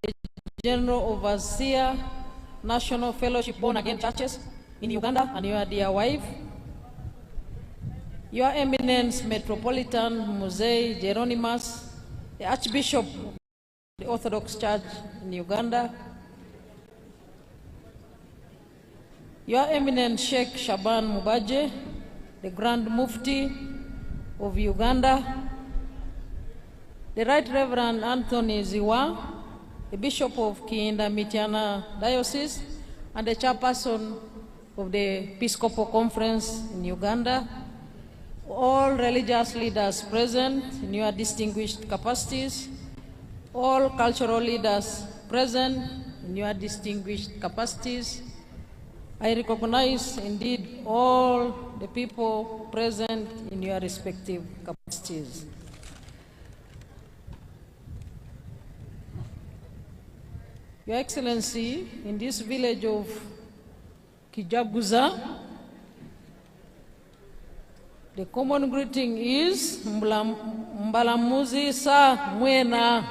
the General Overseer, National Fellowship Born Again Churches in Uganda, and your dear wife, Your Eminence Metropolitan Muzei Jeronimus, the Archbishop of the Orthodox Church in Uganda, Your Eminence Sheikh Shaban Mubaje, the Grand Mufti of Uganda, the Right Reverend Anthony Ziwa, the Bishop of Kinda Mityana Diocese, and the Chairperson of the Episcopal Conference in Uganda, all religious leaders present in your distinguished capacities, all cultural leaders present in your distinguished capacities. I recognize indeed all the people present in your respective capacities. Your Excellency, in this village of Kijaguza, the common greeting is Mbalamuzi sa mwena.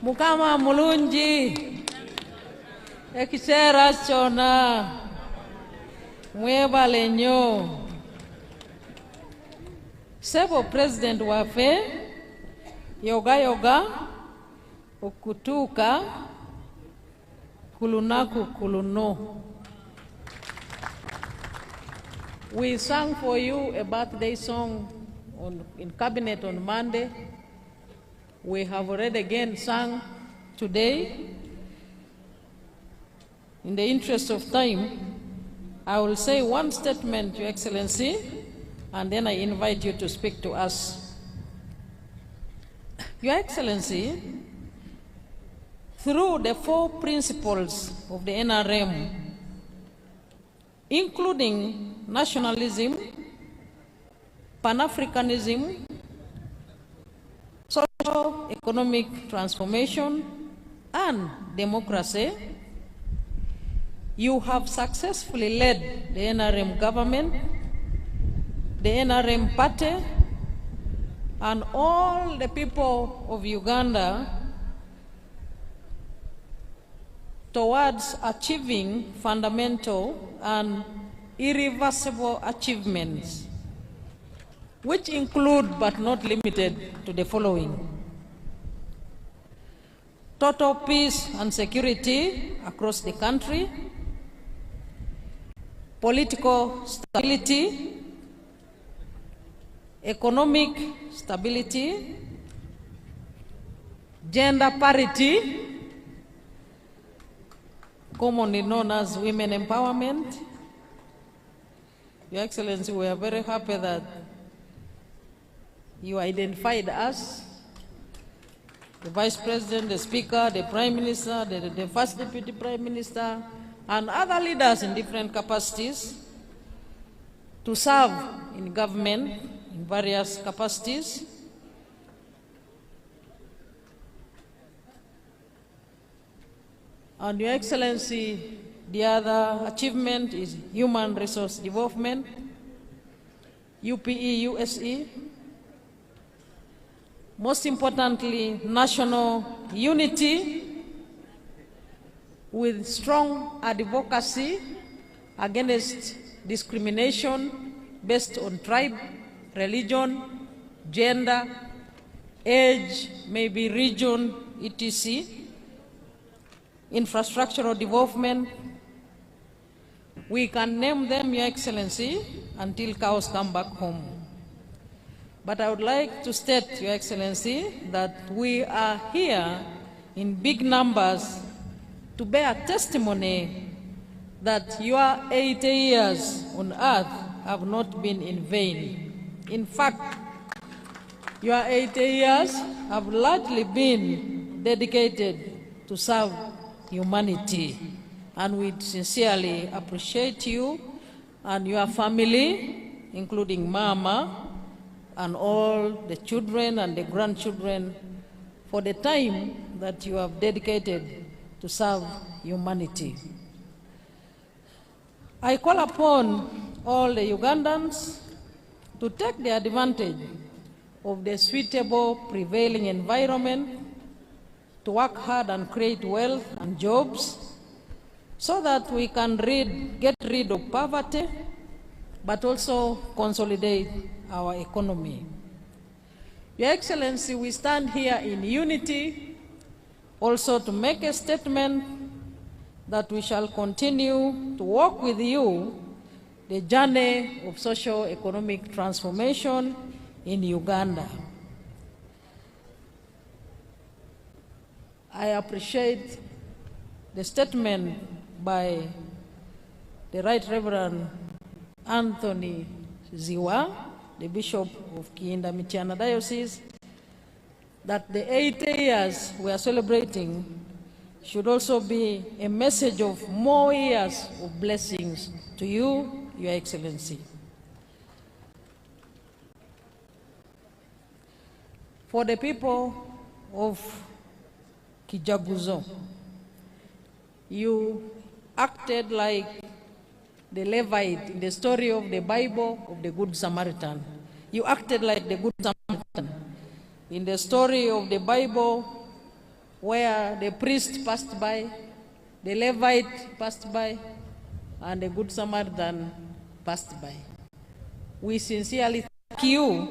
Mukama mulungi, ekiseera kyonna, mwebale nnyo. Ssebo President waffe, yoga yoga okutuuka ku lunaku ku luno. We sang for you a birthday song in cabinet on Monday. We have already again sung today. In the interest of time, I will say one statement, Your Excellency, and then I invite you to speak to us. Your Excellency, through the four principles of the NRM, including nationalism, Pan-Africanism, social economic transformation, and democracy, you have successfully led the NRM government, the NRM party, and all the people of Uganda towards achieving fundamental and irreversible achievements, which include but not limited to the following: total peace and security across the country, political stability, economic stability, gender parity, commonly known as women empowerment. Your Excellency, we are very happy that you identified us, the Vice President, the Speaker, the Prime Minister, the First Deputy Prime Minister, and other leaders in different capacities to serve in government in various capacities. And Your Excellency, the other achievement is human resource development, UPE, USE. Most importantly, national unity with strong advocacy against discrimination based on tribe, religion, gender, age, maybe region, etc. Infrastructural development. We can name them, Your Excellency, until cows come back home. But I would like to state, Your Excellency, that we are here in big numbers to bear testimony that your 80 years on earth have not been in vain. In fact, your 80 years have largely been dedicated to serve humanity. And we sincerely appreciate you and your family, including Mama, and all the children and the grandchildren, for the time that you have dedicated to serve humanity. I call upon all the Ugandans to take the advantage of the suitable prevailing environment to work hard and create wealth and jobs so that we can get rid of poverty, but also consolidate our economy. Your Excellency, we stand here in unity also to make a statement that we shall continue to walk with you the journey of socio-economic transformation in Uganda. I appreciate the statement by the Right Reverend Anthony Ziwa, the Bishop of Kiyinda Mityana Diocese, that the 80 years we are celebrating should also be a message of more years of blessings to you, Your Excellency. For the people of Kijaguzo, you acted like the Levite in the story of the Bible of the Good Samaritan. You acted like the Good Samaritan in the story of the Bible where the priest passed by, the Levite passed by, and the Good Samaritan passed by. We sincerely thank you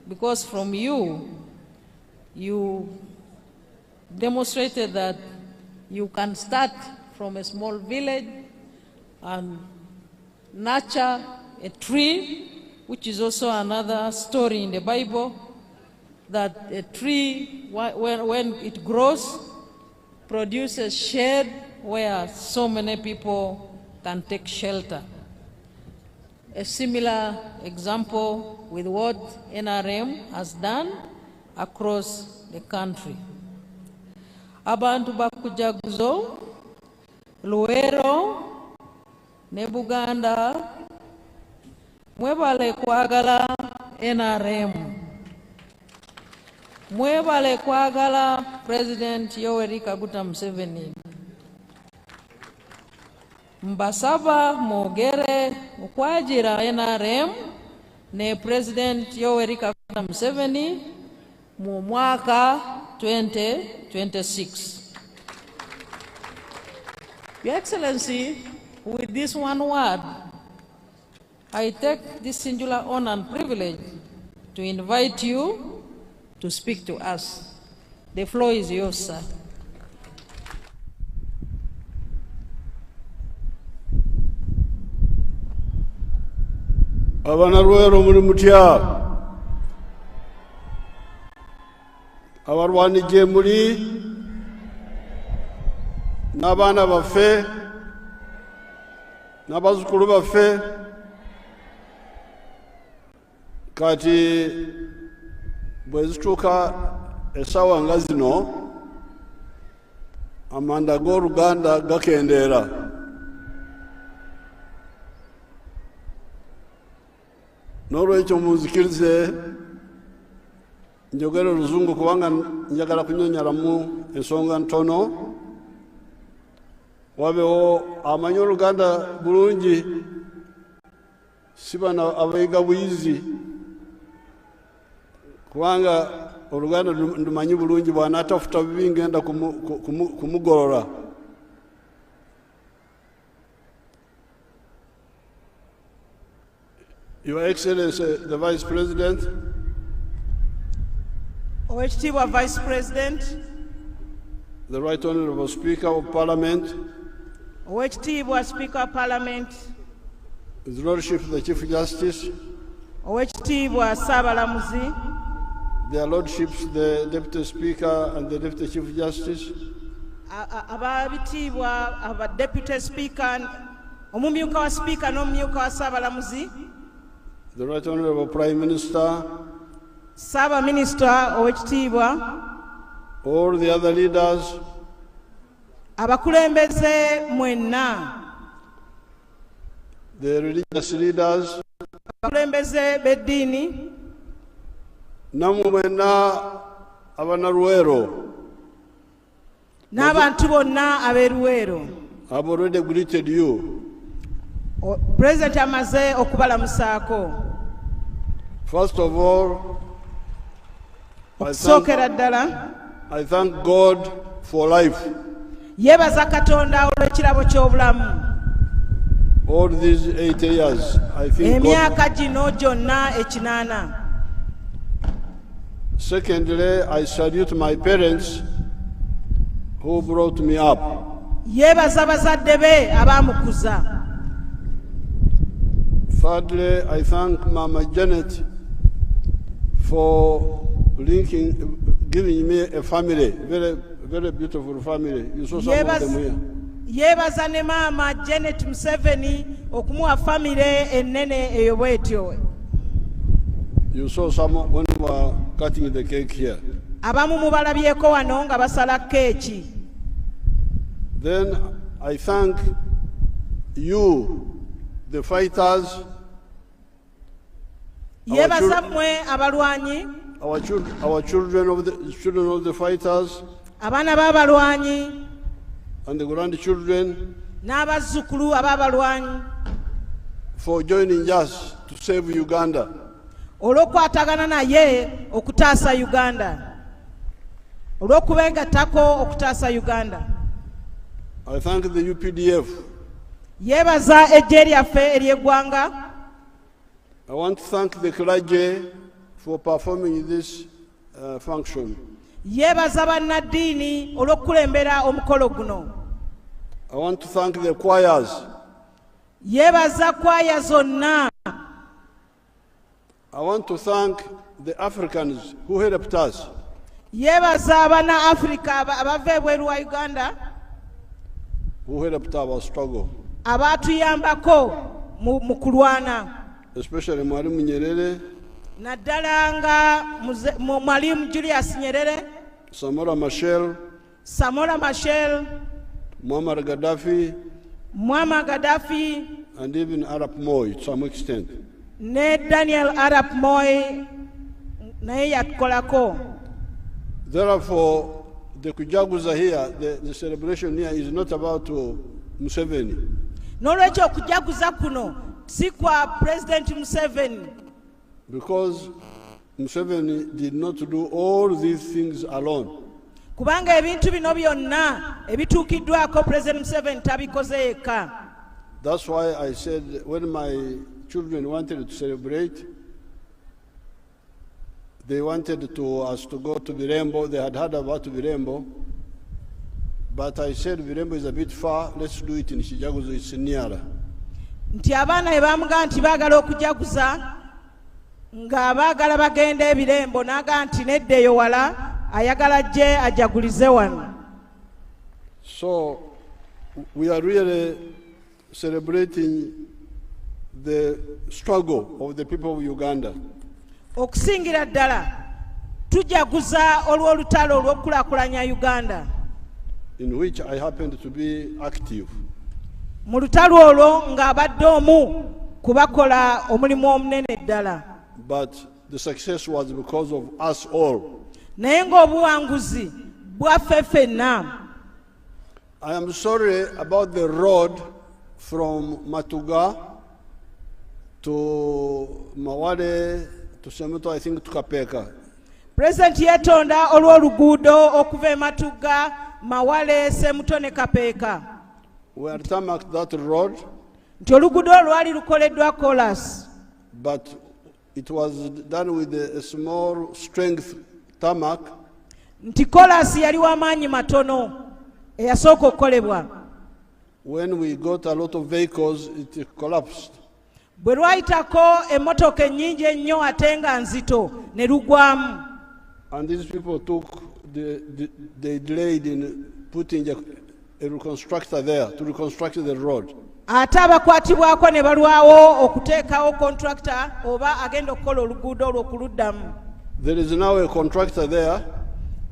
because from you, you demonstrated that you can start from a small village and nurture a tree, which is also another story in the Bible, that a tree, when it grows, produces shade where so many people can take shelter. A similar example with what NRM has done across the country. Abantu ba Kijaguzo, Luwero ne Buganda, mwebale kwagala NRM. Mwebale kwagala President Yoweri Kaguta Museveni. Mbasaba mwogere okwagira NRM ne President Yoweri Kaguta Museveni mu mwaka 2026. Your Excellency, with this one word, I take this singular honor and privilege to invite you to speak to us. The floor is yours, sir. Abanalwero muli mutya, abalwani gye muli, n'abaana baffe, n'abazzukulu baffe. Kati bwe zituuka essaawa nga zino, amanda g'Oluganda gakendeera. N'olwekyo munzikirize njogere Oluzungu kubanga njagala kunnyonnyolamu ensonga ntono, wabeewo amanyi Oluganda bulungi, si bano abayiga buyizi, kubanga Oluganda ndumanyi bulungi, bw'anaatafuta bibi ngenda kumugolola. Your Excellency, the Vice President. Oweekitiibwa Vice President. The Right Honorable Speaker of Parliament. Oweekitiibwa Speaker of Parliament. His Lordship the Chief Justice. Oweekitiibwa Ssaabalamuzi. Their Lordships the Deputy Speaker and the Deputy Chief Justice. Ababitiibwa aba Deputy Speaker, omumyuka wa Speaker n'omumyuka wa Ssaabalamuzi. The Right Honorable Prime Minister, Ssaabaminisita Oweekitiibwa, all the other leaders, abakulembeze mwenna, the religious leaders, abakulembeze b'eddiini, nammwe mwenna Abanalwero, n'abantu bonna ab'e Luweero. I've already greeted you. Pulezidenti amaze okubalamusaako. First of all, Okusookera ddala, I thank God for life. Yeebaza Katonda olw'ekirabo ky'obulamu. All these 80 years, I think God. Emyaka gino gyonna 80. Secondly, I salute my parents who brought me up. Yeebaza bazadde be abaamukuza. Thirdly, I thank Mama Janet for giving me a family, very, very beautiful family. You saw some of them here. Yeebaza ne Maama Janet Museveni okumuwa famire ennene eyo bwetyo. You saw some when we were cutting the cake here. Abamu mubalabyeko wano nga basala keeki. Then I thank you, the fighters, Yeebaza mmwe abalwanyi, our children of the fighters, abaana b'abalwanyi, and the grandchildren n'abazzukulu ab'abalwanyi for joining us to save Uganda. Olw'okukwatagana naye okutaasa Uganda, olw'okubengattako okutaasa Uganda. I thank the UPDF. Yeebaza eggye lyaffe ery'eggwanga. I want to thank the clergy for performing this function. Yeebaza bannaddiini olw'okukulembera omukolo guno. I want to thank the choirs. Yeebaza kwaya zonna. I want to thank the Africans who helped us. Yeebaza abana Afirika abava ebweru wa Uganda Who helped our struggle. Abaatuyambako mu kulwana. Especially Mwalimu Nyerere, Naddala nga Mwalimu Julius Nyerere, Samora Machel, Samora Machel, Muammar Gaddafi, Muammar Gaddafi, and even Arap Moi to some extent. Ne Daniel Arap Moi naye yatukolako. Therefore, the Kujaguza here, the celebration here is not about Museveni. N'olwekyo okujaguza kuno si kwa Pulezidenti Museveni. Because Museveni did not do all these things alone. Kubanga ebintu bino byonna ebituukiddwako Pulezidenti Museveni tabikoze yekka. That's why I said when my children wanted to celebrate, they wanted us to go to Birembo. They had heard about Birembo. But I said Birembo is a bit far. Let's do it in Kijaguzo, it's nearer. Nti abaana bwe bamugamba nti baagala okujaguza nga baagala bagenda ebirembo n'agamba nti nedda eyo wala ayagala ajje ajagulize wano. So we are really celebrating the struggle of the people of Uganda. Okusingira ddala tujaguza olw'olutalo olw'okukulaakulanya Uganda. In which I happened to be active. Mu lutalo olwo ng'abadde omu ku bakola omulimu omunene ddala. But the success was because of us all. Naye ng'obuwanguzi bwaffe ffenna. I am sorry about the road from Matuga to Mawale to Semuto, I think to Kapeka. Pulezidenti yeetonda olw'oluguudo okuva e Matugga, Mawale, Semuto ne Kapeeka. We had tarmacked that road, Nti oluguudo olwo lwali lukoleddwa kolas. But it was done with a small strength tarmac. Nti kolasi yali w'amaanyi matono eyasooka okukolebwa. When we got a lot of vehicles, it collapsed. Bwe lwayitako emmotoka ennyingi ennyo ate nga nzito ne lugwamu. And these people they delayed in putting a reconstructor there to reconstruct the road. Ate abakwatibwako ne balwawo okuteekawo contractor oba agenda okukola oluguudo olwo okuluddamu. There is now a contractor there.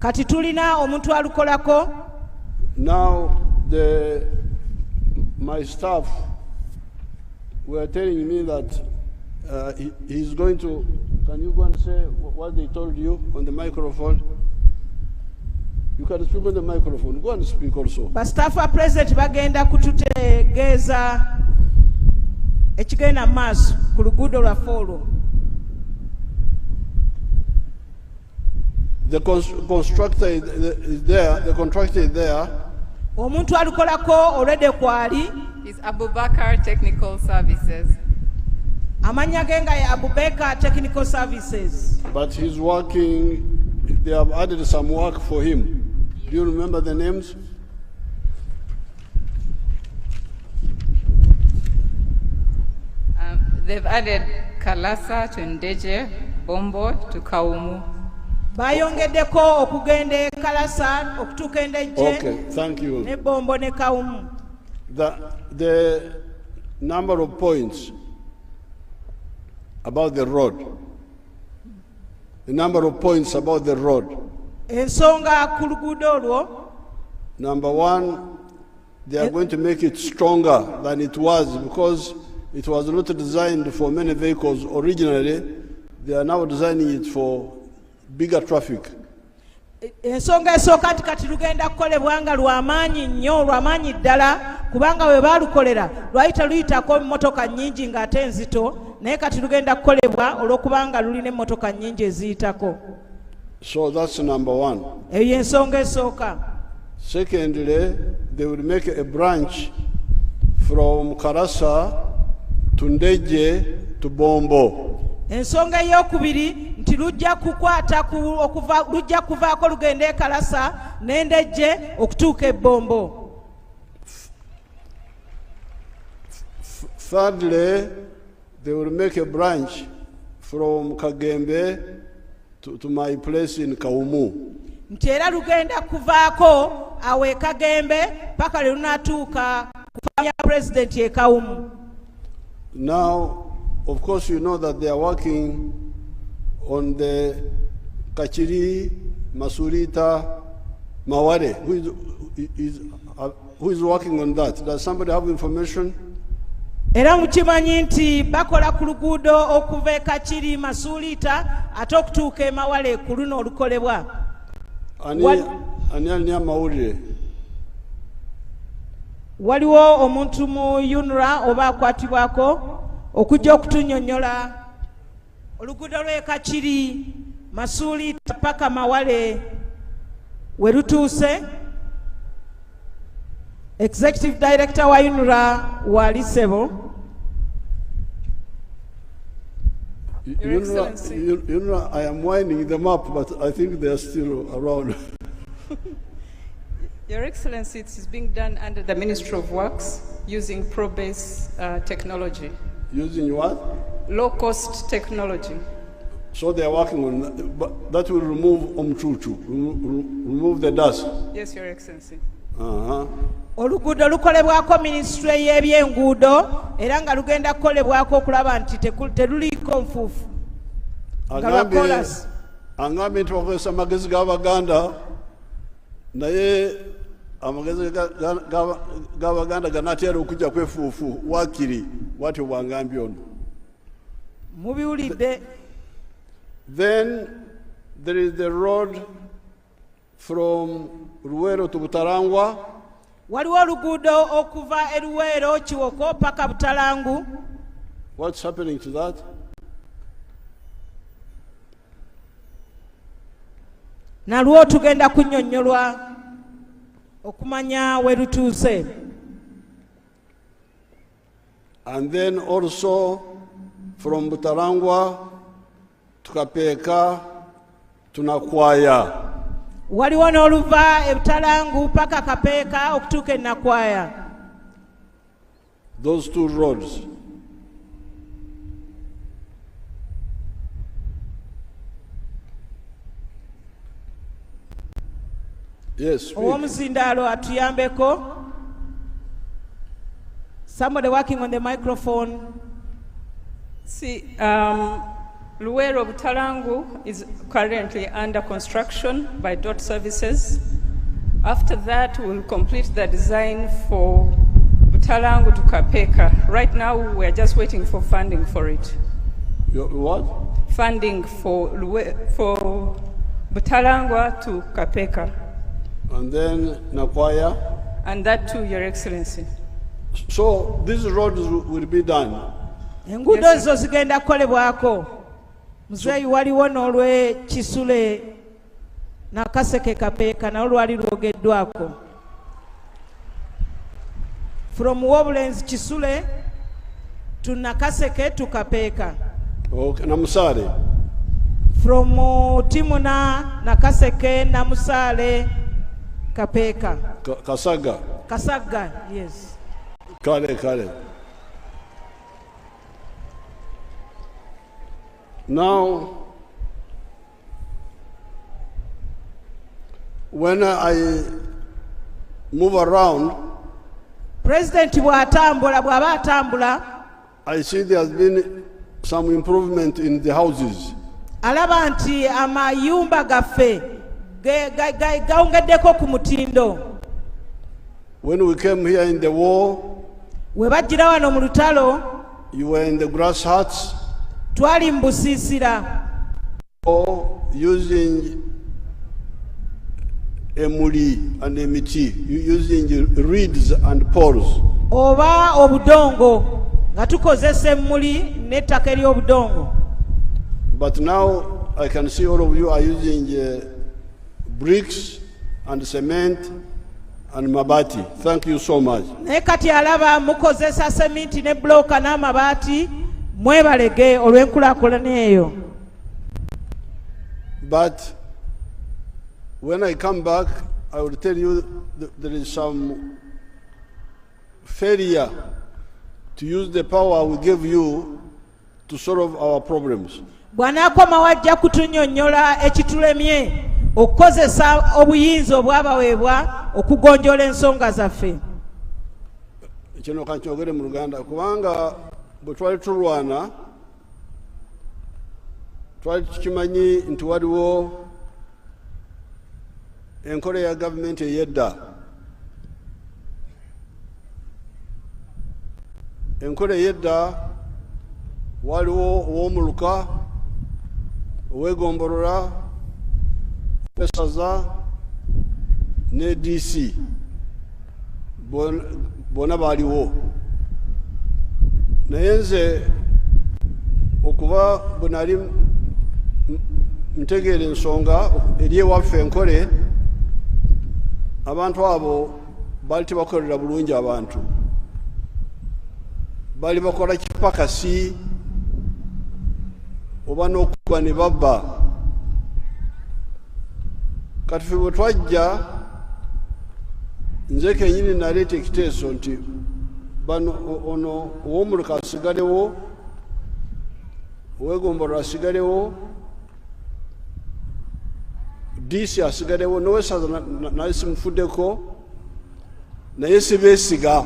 Kati tulina omuntu alukolako. Now my staff were telling me that he's going to, can you go and say what they told you on the microphone? You can speak on the microphone. Go and speak also. Ba staff ba president bagenda kututegeeza ekigenda mu maaso ku luguudo lwaffe olwo. The constructor is there, the contractor is there. Omuntu alukolako olwedde kwali. Is Abubakar Technical Services. Amannya ge nga ye Abubeka Technical Services. But he's working, they have added some work for him. Do you remember the names? They've added Kalasa to Ndeje, Bombo to Kaumu. Bayongeddeko okugenda e Kalasa okutuuka Endejje. Okay, thank you. Ne Bombo ne Kawumu. The number of points about the road. The number of points about the road. Ensonga ku luguudo olwo. Number one, they are going to make it stronger than it was because it was not designed for many vehicles originally. They are now designing it for bigger traffic. Ensonga esooka nti kati lugenda kukolebwa nga lwamaanyi nnyo, lwamaanyi ddala, kubanga we baalukolera lwali teluyitako emmotoka nnyingi ng'ate nzito, naye kati lugenda kukolebwa olw'okubanga lulina emmotoka nnyingi eziyitako. So that's number one. Eyo y'ensonga esooka. Secondly, they will make a branch from Karasa to Ndeje to Bombo. Ensonga ey'okubiri nti lujja kukwata ku, okuva, lujja kuvaako lugenda e Kalasa n'Endejje okutuuka e Bombo. Thirdly, they will make a branch from Kagembe to my place in Kaumu. Nti era lugenda kuvaako awo e Kagembe paka lwe lunaatuuka ku faamu ya pulezidenti e Kawumu. Now, of course, you know that they are working on the Kachiri, Masulita, Maware. Who is working on that? Does somebody have information? Era mukimanyi nti bakola ku luguudo okuva e Kakiri, Masuliita ate okutuuka e Mawale ku luno olukolebwa. Ani alina amawulire? Waliwo omuntu mu UNRA oba akwatibwako okujja okutunnyonnyola oluguudo lw'e Kakiri, Masuliita paka Mawale we lutuuse? Executive Director wa UNRA wali ssebo. Your Excellency. UNRA, I am winding them up, but I think they are still around. Your Excellency, it is being done under the Ministry of Works using ProBase technology. Using what? Low-cost technology. So they are working on that, but that will remove omchuchu, remove the dust. Yes, Your Excellency. Oluguudo lukolebwako minisitule y'ebyenguudo era nga lugenda kukolebwako okulaba nti teruliiko nfuufu. Nga lwa kolas. Angambye nti bakozesa amagezi g'Abaganda, naye amagezi g'Abaganda ganaatera okujja kwefuufu waakiri, bw'atyo bw'angambye ono. Mubiwulidde. Then there is the road from Luweero to Butalangwa. Waliwo oluguudo okuva e Luweero Kiwoko paka Butalangu. What's happening to that? Nalwo tugenda kunnyonnyolwa okumanya we lutuuse. And then also from Butalangwa to Kapeeka to Nakwaya. Waliwo n'oluva e Butalangu paka Kapeeka okutuuka e Nakwaya. Those two roads. Yes, speak. Ow'omuzindaalo atuyambeko. Somebody working on the microphone. See, Luweero Butalangu is currently under construction by DOT Services. After that, we'll complete the design for Butalangu to Kapeeka. Right now, we are just waiting for funding for it. You, what? Funding for Butalangwa to Kapeeka. And then Nakwaya. And that too, Your Excellency. So these roads will be done. Enguudo Yes, sir. ezo zigenda kukolebwako. Muzeeyi waliwo n'olw'Ekisule. Nakaseke Kapeeka nalwo lwali lwogeddwako. From Wobulenzi Kisule to Nakaseke to Kapeeka. Okay, Namusale. From Timuna, Nakaseke, Namusale, Kapeeka. Kasaga. Kasaga, yes. Kale, kale. Now, when I move around, President bw'atambula, bw'aba atambula, I see there has been some improvement in the houses. Alaba nti amayumba gaffe gawongeddeko ku mutindo. When we came here in the war, We bajjira wano mu lutalo, you were in the grass huts twali mu busiisira or using emuli and emiti, using reeds and poles. Oba obudongo nga tukozesa emmuli n'ettaka ery'obudongo. But now I can see all of you are using bricks and cement and mabati. Thank you so much. Naye kati alaba mukozesa seminti ne bulooka n'amabaati, mwebalege olw'enkulaakulana eyo. But when I come back, I will tell you there is some failure to use the power we gave you to solve our problems. Bw'anaakomawo ajja kutunnyonnyola ekitulemye okukozesa obuyinza obwabaweebwa okugonjoola ensonga zaffe. Kino kankyogere mu Luganda kubanga bwe twali tulwana twali tukimanyi nti waliwo enkola ya gavumenti ey'edda. Enkola ey'edda waliwo ow'omuluka, ow'eggombolola, ow'essaza ne DC, bonna baaliwo. Naye nze okuva bwe nali ntegeera ensonga eri ewaffe enkole, abantu abo baali tebakolera bulungi abantu, baali bakola kipakasi oba n'okuba ne babba. Kati ffe bwe twajja, nze kennyini naleeta ekiteeso nti bano ono ow'omuluka asigalewo, ow'eggombolola asigalewo, DC asigalewo, n'owessaza naye simufuddeko, naye sibeesiga.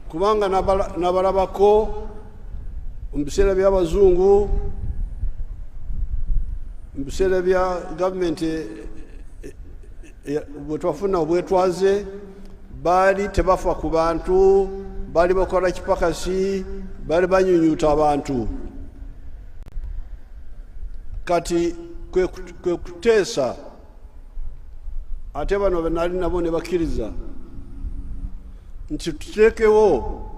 Kubanga nabalabako mu biseera by'abazungu, mu biseera bya gavumenti bwe twafuna obwetwaze, baali tebafa ku bantu, baali bakola kipakasi, baali banyunyuta abantu. Kati kwe kuteesa, ate bano be nali nabo ne bakkiriza nti tuteekewo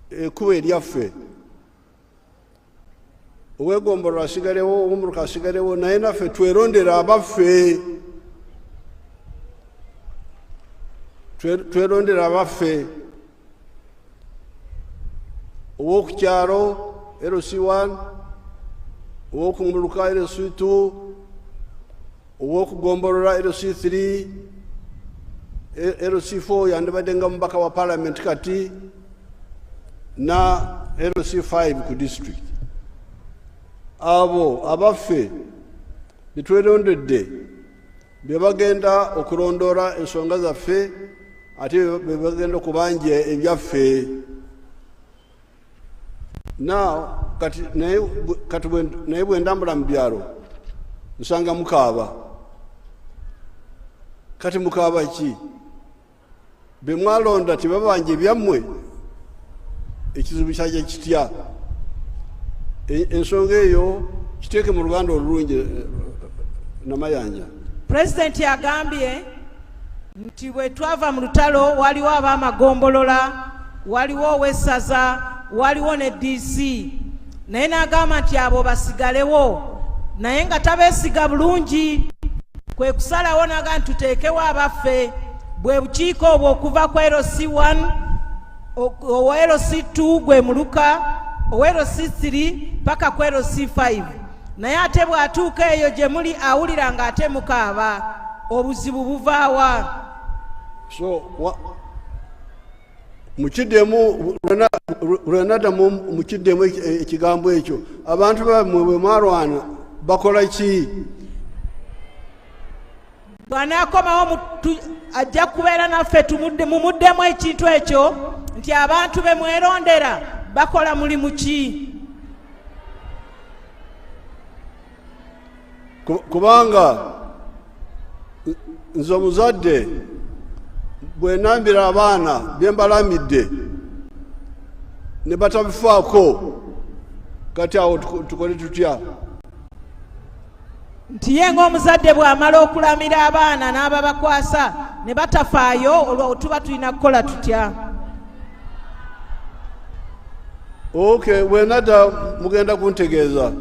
ekkubo eryaffe, ow'eggombolola asigalewo, ow'omuluka asigalewo, naye naffe twerondere abaffe. Twerondere abaffe. Ow'oku kyalo LC1, ow'okumuluka LC2, ow'okugombolola LC3, LC4 yandibadde nga mubaka wa parliament kati, na LC5 ku district. Abo abaffe betwerondedde be bagenda okulondoola ensonga zaffe, ate be bagenda okubanja ebyaffe. Now, kati naye kati bwe, naye bwe ndambula mu byalo nsanga mukaaba. Kati mukaaba ki? Be mwalonda tebabanja ebyammwe, ekizibu kyajja kitya? Ensonga eyo kiteeke mu Luganda olulungi, Namayanja. Pulezidenti agambye nti bwe twava mu lutalo waliwo ab'amagombolola, waliwo ow'essaza, waliwo ne DC, naye n'agamba nti abo basigalewo, naye nga tabeesiga bulungi, kwe kusalawo n'agamba nti tuteekewo abaffe, bwe bukiiko obwo okuva ku LC1, owa LC2 gwe muluka, owa LC3 paka ku LC5. Naye ate bw'atuuka eyo gye muli awulira ng'ate mukaaba, obuzibu buvaawa? So mukiddemu lwenaddamu, mukiddemu ekigambo ekyo. Abantu bammwe bwe mwarwana bakola ki? Bw'anaakomawo ajja kubeera naffe, mumuddemu ekintu ekyo nti abantu be mwerondera bakola mulimu ki? Kubanga nze omuzadde bwe nambira abaana bye mbalamidde ne batabifaako, kati awo tukole tutya? Nti ye ng'omuzadde bw'amala okulamira abaana n'ababakwasa ne batafaayo, olwo tuba tulina kukola tutya? Okay, bwenadda mugenda kuntegeeza.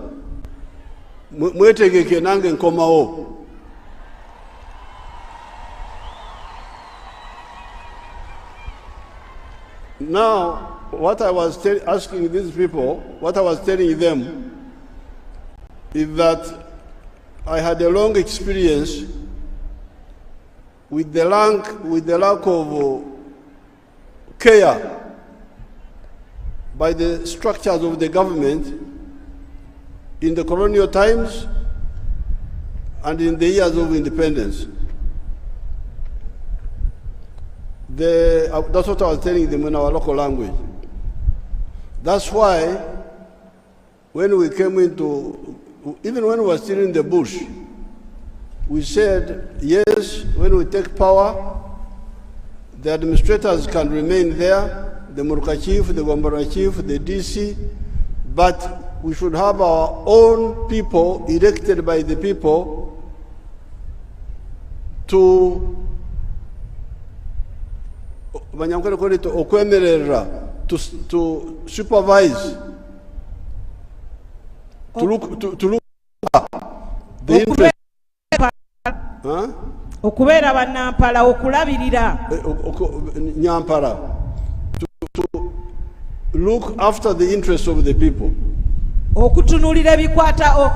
Mwetegeke nange nkomawo. Now, what I was asking these people, what I was telling them, is that I had a long experience with the lack of care by the structures of the government in the colonial times and in the years of independence. That's what I was telling them in our local language. That's why when we came into, even when we were still in the bush, we said, yes, when we take power, the administrators can remain there, the Muruka chief, the Gombolola chief, the DC, but we should have our own people elected by the people to Banyankole call it okwemerera, to supervise, to look the interest. Huh? Okubeera bannampala, okulabirira. Nyampara, to look after the interests of the people. Okutunuulira ebikwata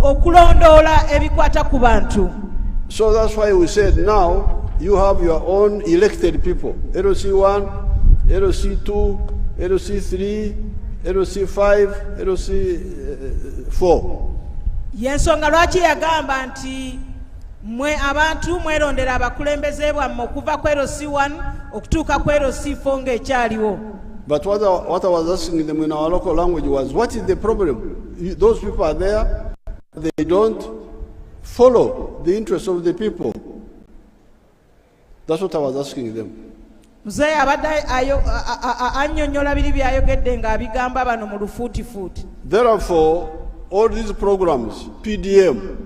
okulondoola ebikwata ku bantu. So that's why we said now you have your own elected people, LC1, LC2, LC3, LC5, LC4. Yensonga lwaki yagamba nti mmwe abantu mwerondera abakulembeze bwammwe okuva ku LC1 okutuuka ku LC4 ng'ekyaliwo. But what I was asking them in our local language was, what is the problem? Those people are there, they don't follow the interests of the people. That's what I was asking them. Muzeeyi abadde annyonnyola biri byayogedde ng'abigamba bano mu lufuutifuuti. Therefore, all these programs, PDM,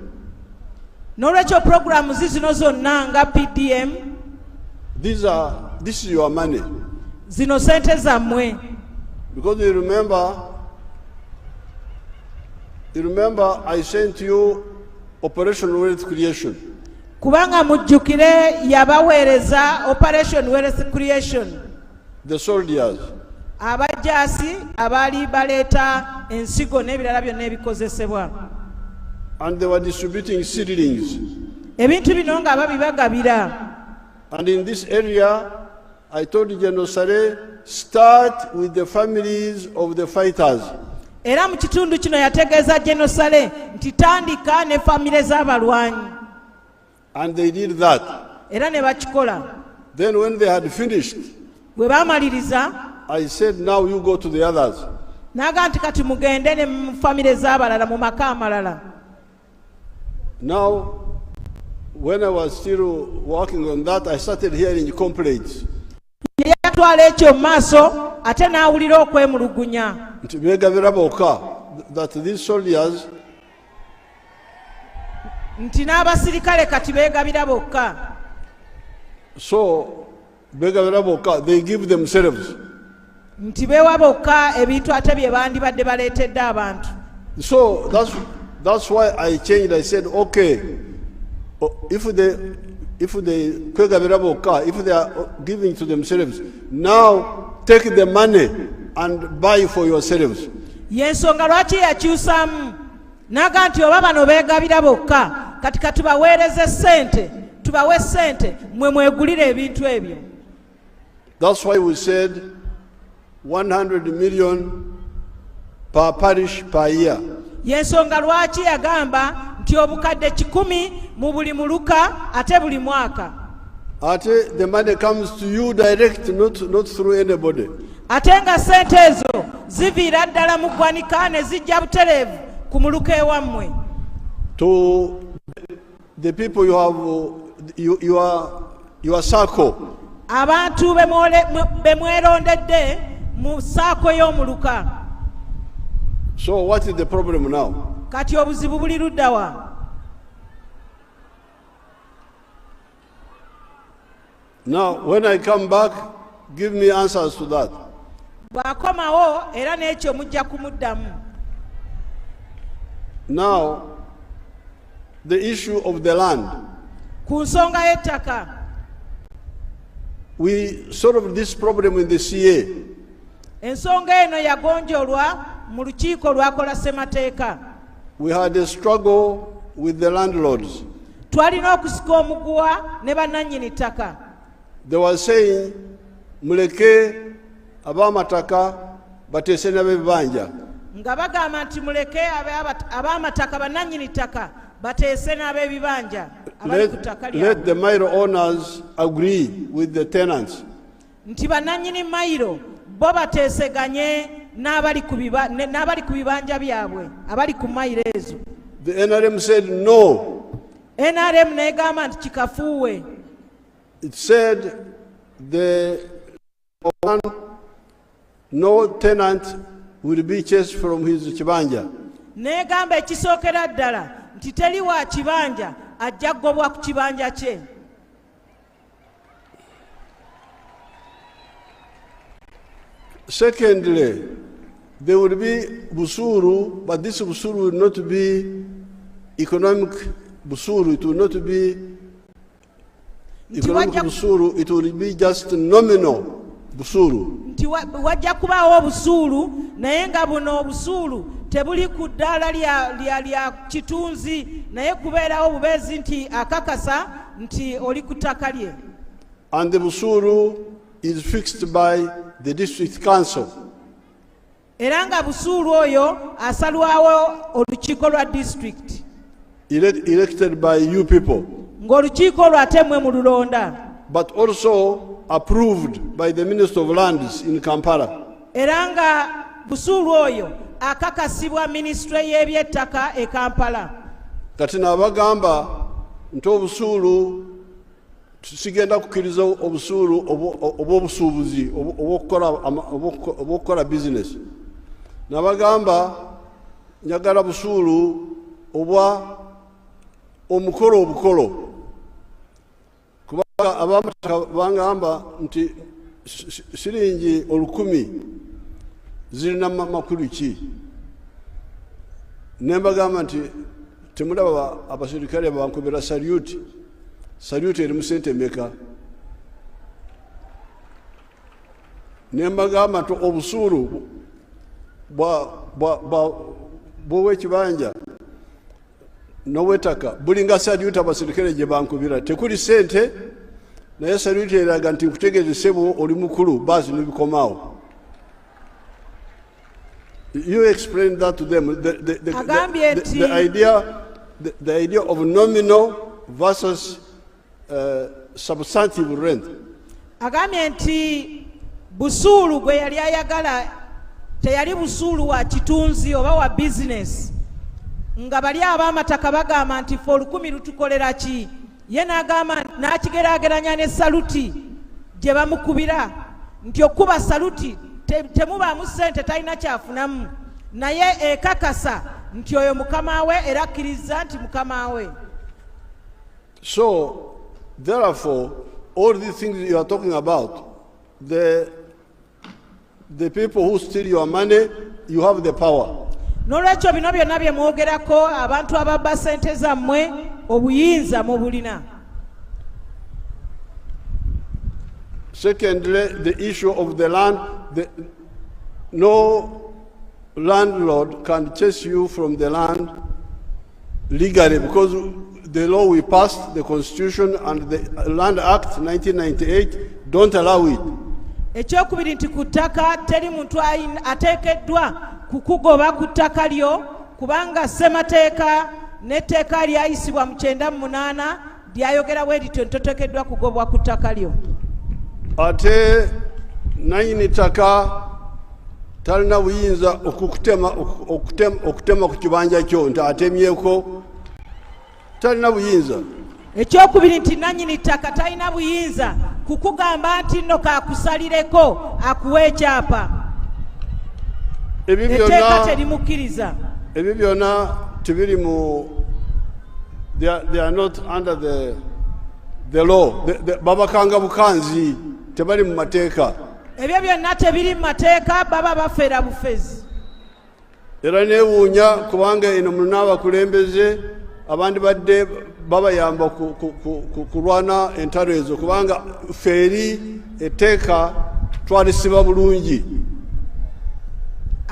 N'olwekyo puroguramu zino zonna nga PDM, this is your money. Zino sente zammwe. Because you remember I sent you Operation Wealth Creation. Kubanga mujjukire yabaweereza Operation Wealth Creation. The soldiers. Abajaasi abaali baleeta ensigo n'ebirala byonna ebikozesebwa. And they were distributing seedlings. Ebintu bino nga babibagabira. And in this area, I told General Saleh, start with the families of the fighters. Era mu kitundu kino yategeeza General Saleh nti tandika ne famire z'abalwanyi. And they did that. Era ne bakikola. Then when they had finished, Bwe baamaliriza, I said, now you go to the others. N'agamba nti kati mugende ne mu famire z'abalala, mu maka amalala. Now, when I was still working on that, I started hearing complaints. Ye yatwala ekyo mu maaso ate n'awulira okwemulugunya. Nti beegabira bokka, that these soldiers Nti n'abasirikale kati beegabira bokka. So beegabira bokka, they give themselves. Nti beewa bokka ebintu ate bye bandibadde baleetedde abantu. So that's why I changed. I said, okay, if they kwegabira bokka, if they are giving to themselves, now take the money and buy for yourselves. Yensonga lwaki yakyusaamu n'agamba nti oba bano beegabira bokka kati katubaweereze ssente, tubawe ssente mwe mwegulire ebintu ebyo. That's why we said 100 million per parish per year. Yensonga lwaki yagamba nti obukadde 100 mu buli muluka ate buli mwaka. Ate the money comes to you direct, not through anybody. Ate nga ssente ezo ziviira ddala mu ggwanika ne zijja butereevu ku muluka ewammwe. To the people you have, you are, your circle. Abantu be mwerondedde mu saako y'omuluka. So what is the problem now? Kati obuzibu buli ludda wa? Now, when I come back, give me answers to that. Bw'akomawo era n'ekyo mujja kumuddamu. Now, the issue of the land. Ku nsonga y'ettaka. We solved this problem in the CA. Ensonga eno yagonjolwa mu lukiiko lwakola ssemateeka. We had a struggle with the landlords. Twalina okusika omuguwa ne bannannyini ttaka. They were saying, muleke ab'amataka bateese n'ab'ebibanja. Nga bagamba nti muleke ab'amataka bannannyini ttaka bateese n'ab'ebibanja abali ku ttaka lyabwe. Let the mailo owners agree with the tenants. Nti bannannyini mailo bo bateeseganye n'abali ku bibanja byabwe abali ku mailo ezo. The NRM said no. NRM n'egamba nti kikafuuwe. It said the one, no tenant will be chased from his kibanja. N'egamba ekisookera ddala nti teri wa kibanja ajja kugobwa ku kibanja kye. Secondly, there will be busuru, but this busuru will not be economic busuru. It will not be economic busuru. It will be just nominal busuru. Nti wajja kubaawo obusuulu naye nga buno obusuulu tebuli ku ddaala lya kitunzi naye kubeerawo bubeezi nti akakasa nti oli ku ttaka lye. And the busuru is fixed by the district council. Era nga busuulu oyo asalwawo olukiiko lwa district. Elected by you people. Ng'olukiiko olwo ate mmwe mululonda. But also approved by the Minister of Lands in Kampala. Era nga busuulu oyo akakasibwa minisitule y'ebyettaka e Kampala. Kati n'abagamba nti obusuulu sigenda kukkiriza obusuulu obw'obusuubuzi obw'okukola business. N'abagamba njagala busuulu obwa omukolo obukolo. Kubanga abamataka bangamba nti siringi 1000 zirina makulu ki. Ne mbagamba nti temulaba abasirikale bankubira salute. Salute eri mu sente mmeka. Ne mbagamba nti obusuulu bw'ekibanja n'obw'ettaka bulinga salute abasirikale gye bankubira. Tekuli sente naye salute eraga nti nkutegeeze ssebo oli mukulu baasi n'ebikomaawo. You explain that to them. The idea of nominal versus substantive rent. Agambye nti busuulu gwe yali ayagala teyali busuulu wa kitunzi oba wa business. Nga bali ab'amataka bagamba nti ffe 1000 lutukolera ki? Ye n'agamba n'akigeraageranya ne saluti gye bamukubira nti okuba saluti temubaamu ssente talina kyafunamu naye ekakasa nti oyo mukama we era akkiriza nti mukama we. So therefore all these things you are talking about, the The people who steal your money, you have the power. N'olwekyo bino byonna bye mwogerako, abantu ababba ssente zammwe, obuyinza mubulina. Secondly, the issue of the land, no landlord can chase you from the land legally because the law we passed, the Constitution and the Land Act 1998 don't allow it. Ekyokubiri nti ku ttaka teri muntu ateekeddwa kukugoba ku ttaka lyo, kubanga ssemateeka n'etteeka lyayisibwa mu 98 lyayogera bwe lityo nti toteekeddwa kugobwa ku ttaka lyo. Ate nanyini ttaka talina buyinza okutema ku kibanja kyo nti atemyeko, talina buyinza. Ekyokubiri nti nannyini ttaka talina buyinza kukugamba nti nno kakusalireko akuwe ekyapa. Ebyo Etteeka byonna terimukkiriza. Ebyo byonna tebiri mu they are not under the law. Babakanga bukanzi, tebali mu mateeka. Ebyo byonna tebiri mu mateeka, baba bafera bufezi. Era neewuunya kubanga eno mulina abakulembeze abandi badde babayamba kulwana entalo ezo, kubanga ffe eri etteeka twalisiba bulungi.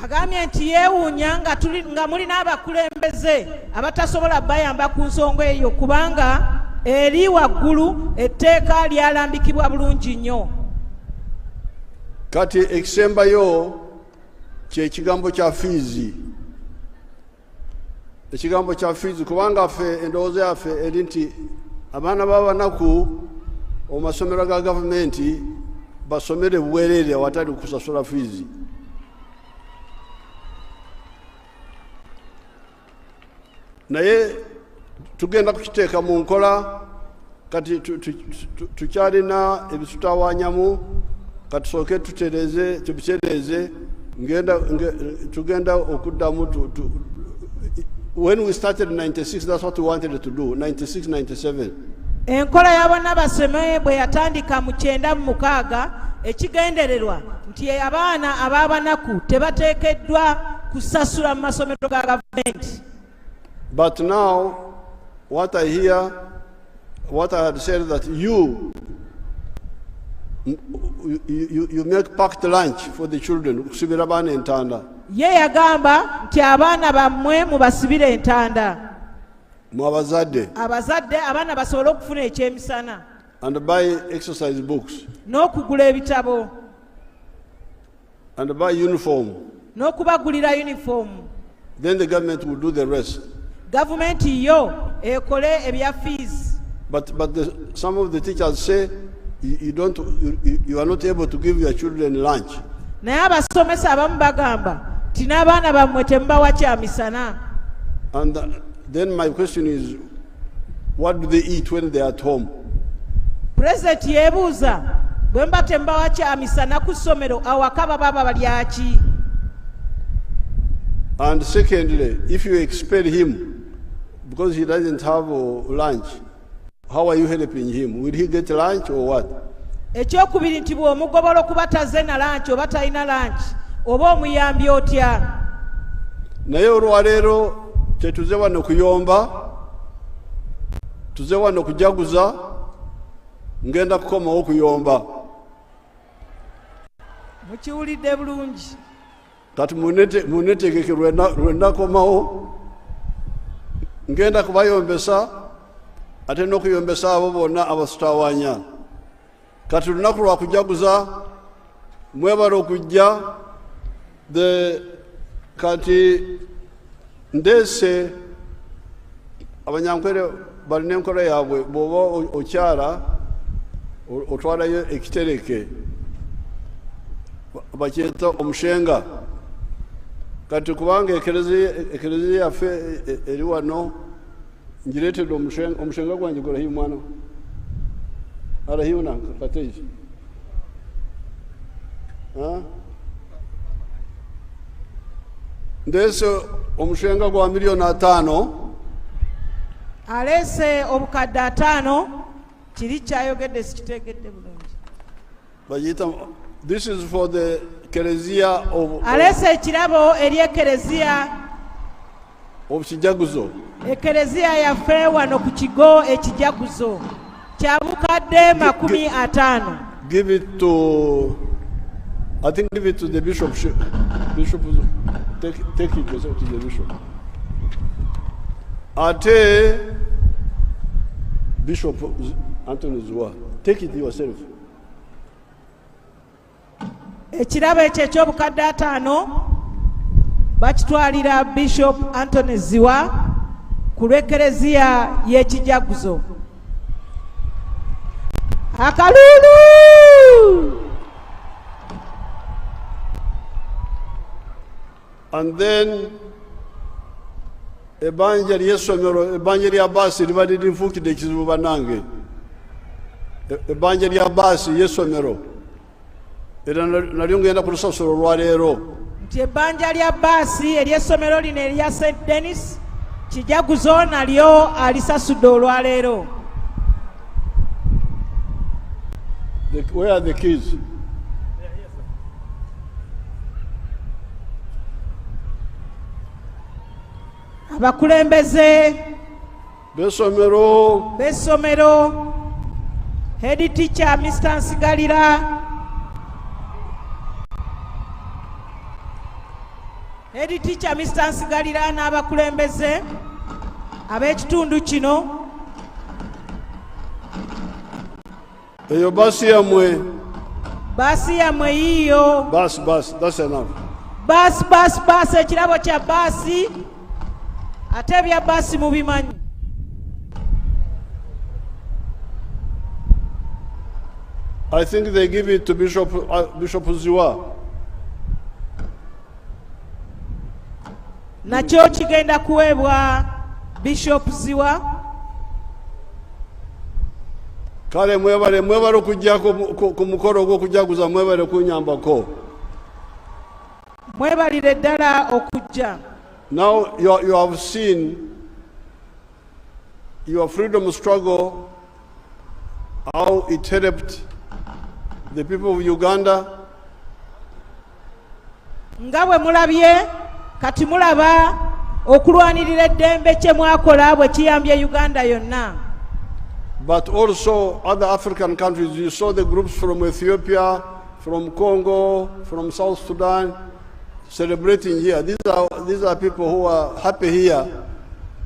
Agambye nti yeewuunya nga mulina abakulembeze abatasobola bayamba ku nsonga eyo, kubanga eri waggulu etteeka lyalambikibwa bulungi nnyo. Kati ekisembayo kyekigambo kya fiizi. Ekigambo kya fiizi, kubanga ffe endowooza yaffe eri nti abaana b'abanaku mu masomero ga gavumenti basomere bwereere awatali kusasula fiizi. Naye tugenda kukiteeka mu nkola. Kati tukyalina ebitutawanyamu, katusooke tutereze, tubitereeze. Tugenda okuddamu when we started in 96, that's what we wanted to do, 96, 97. Enkola ya bonna basome bwe yatandika mu 96, ekigendererwa nti abaana ab'abanaku tebateekeddwa kusasula mu masomero ga gavumenti. But now, what I hear, what I had said that you make packed lunch for the children, kusibira abaana entanda. Ye yagamba nti abaana bammwe mubasibire entanda. Mwe abazadde. Abazadde, abaana basobole okufuna ekyemisana. And buy exercise books. N'okugula ebitabo. And buy uniform. N'okubagulira uniform. Then the government will do the rest. Gavumenti yo ekole ebya fees. But some of the teachers say you, you don't, you, you, you are not able to give your children lunch. Naye abasomesa abamu bagamba nti n'abaana bammwe temubawa kyamisana. And then my question is, what do they eat when they are at home? Pulezidenti yeebuuza bwe muba temubawa kyamisana ku ssomero, awaka baba balyaki? And secondly, if you expel him because he doesn't have lunch, how are you helping him? Will he get lunch or what? Ekyokubiri nti bw'omugobola okuba tazze na lunch oba talina lunch, oba omuyambye otya? Naye olwaleero tetuze wano kuyomba, tuze wano kujaguza. Ngenda kukomawo kuyomba. Mukiwulidde bulungi. Kati munetegeke lwe nakomawo, ngenda kubayombesa ate n'okuyombesa abo bonna abasitawanya. Kati lunaku lwa kujaguza, mwebale okujja. The kati ndeese Abanyankwere balina enkola yaabwe, bw'oba okyala otwalayo ekitereke bakyeta omushenga. Kati kubanga ekereziya yaffe eri wano, ngireetedde omushenga gwange. Gurahiyo mwana arahiyo nanka kateji. Ha? Ndeese omushenga gwa 5,000,000. Aleese 5,000,000. Kiri kyayogedde sikitegedde bulungi. Bagiyita, this is for the Ekereziya of, Aleese ekirabo eri ekereziya of Kijaguzo. Ekereziya yaffe wano ku kigo ekijaguzo kya bukadde 50. Give it to, I think give it to the bishop. Bishop, take it yourself to the bishop. Ate Bishop Anthony Zziwa, take it yourself. Ekirabo ekyo eky'obukadde 50 bakitwalira Bishop Anthony Zziwa ku lw'ekereziya y'ekijaguzo. Akaluulu! And then ebbanja ly'essomero, ebbanja lya baasi libadde linfuukidde ekizibu bannange. Ebbanja lya baasi y'essomero era nalyo ngenda kulusasula olwaleero. Nti ebbanja lya baasi ery'essomero lino erya St Denis Kijaguzo nalyo alisasudde olwaleero. Where are the keys? Abakulembeze b'essomero, b'essomero, head teacher Mr. Nsigalira, head teacher Mr. Nsigalira n'abakulembeze ab'ekitundu kino. Eyo baasi yammwe. Baasi yammwe yiiyo. Baasi, baasi, that's enough. Baasi, baasi, baasi, ekirabo kya baasi. Ate ebya baasi mubimanyi. I think they give it to Bishop Zziwa. Nakyo kigenda kuweebwa Bishop Zziwa. Kale mwebale, mwebale okujja ku mukolo ogw'okujaguza, mwebale kunnyambako. Mwebalire ddala okujja. Now you have seen your freedom struggle, how it helped the people of Uganda. Nga bwe mulabye, kati mulaba okulwanirira eddembe kye mwakola bwe kiyambye Uganda yonna. But also other African countries, you saw the groups from Ethiopia, from Congo, from South Sudan, celebrating here. These are people who are happy here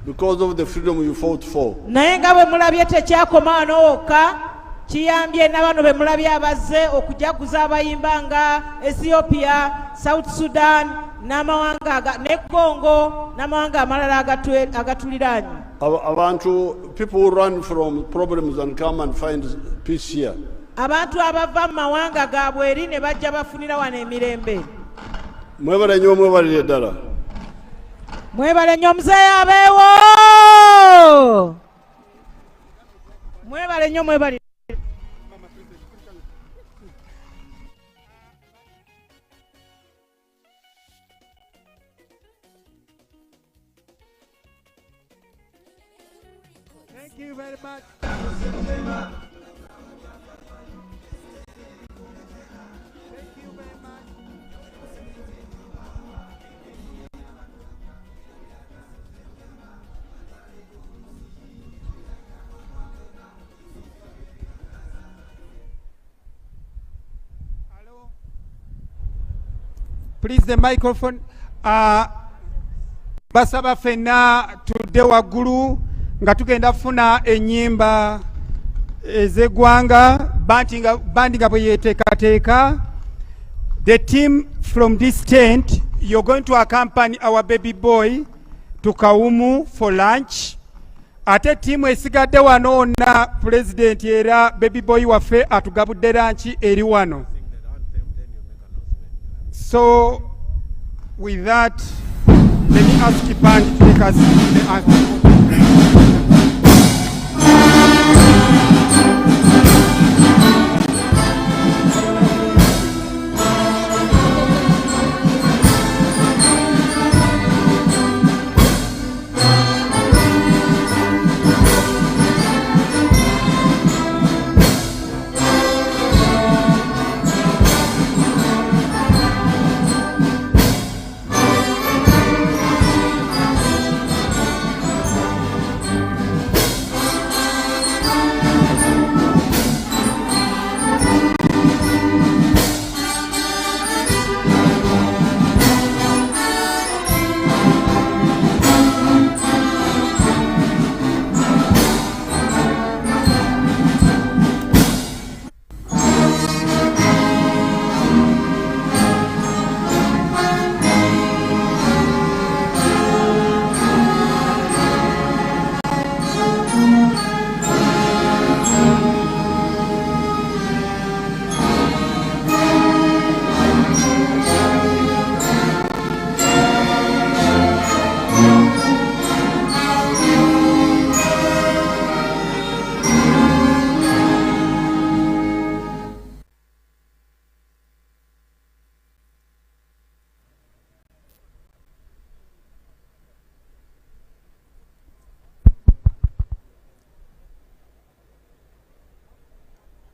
because of the freedom you fought for. Naye nga bwe mulabye tekyakoma wano wokka, kiyambye na bano be mulabye abazze okujaguza abayimba nga Ethiopia, South Sudan, n'amawanga ne Congo, n'amawanga amalala agatuliraanye. Abantu, people who run from problems and come and find peace here. Abantu abava mu mawanga gaabwe eri ne bajja bafunira wano emirembe. Mwebale nnyo, mwebalire ddala. Mwebale nnyo muzeeyi abeewo. Mwebale nnyo, mwebale. Thank you very much. Thank you very much. Hello. Please, the microphone. Basaba ffenna tudde waggulu nga tugenda kufuna ennyimba ez'eggwanga, bandi nga bwe yeeteekateeka. The team from this tent, you're going to accompany our baby boy to Kawumu for lunch. Ate ttiimu esigadde wano wonna, pulezidenti era baby boy waffe atugabudde lunch eri wano. So with that, let me ask Band to take us to the anthem.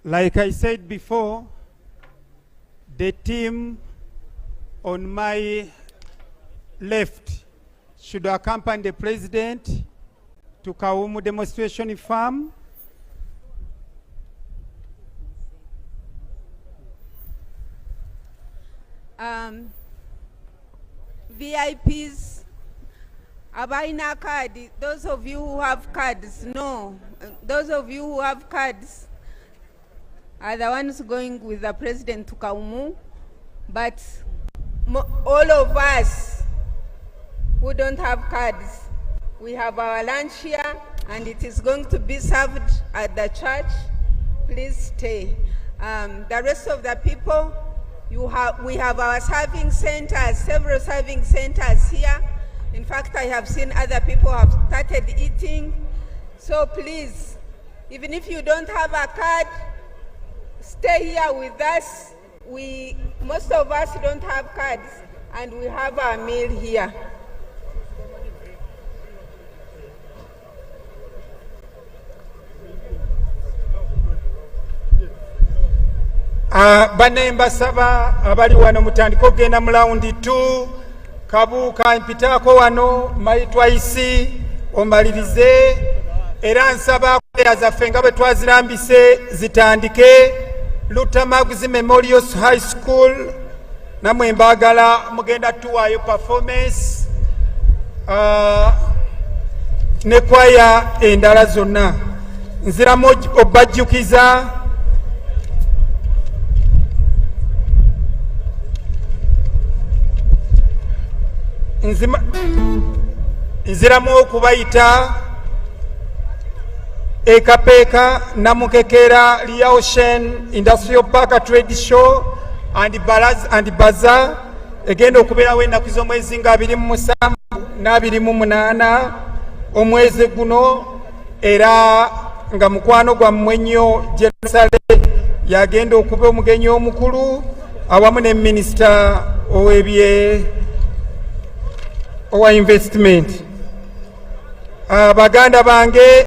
Like I said before, the team on my left should accompany the president to Kawumu Demonstration Farm. VIPs, abalina card, those of you who have cards, no, those of you who have cards are the ones going with the president to Kawumu, but all of us who don't have cards, we have our lunch here and it is going to be served at the church. Please stay. The rest of the people, we have our serving centers, several serving centers here. In fact, I have seen other people have started eating. So please, even if you don't have a card, stay here with us. Most of us don't have cards, and we have our meal here. Banne mbasaba abali wano mutandike okugenda mu round 2. Kabuuka mpitaako wano maitwaisi omalirize, era nsaba kwaya zaffe nga bwe twazirambise zitandike. Lutamaguzi Memorial High School namwe mbaagala mugenda tuwaayo performance, ne kwaya endala zonna. Nziramu obajjukiza nziramu okubayita ekapeeka Namukekera Ocean Industrial Park Trade Show and Bazaar egenda okubeerawo ennaku z'omwezi nga 27 n'28 omwezi guno, era nga mukwano gwammwe nnyo Jerusalem yagenda okuba omugenyi omukulu awamu ne minisita ow'ebye owa investment. Baganda bange.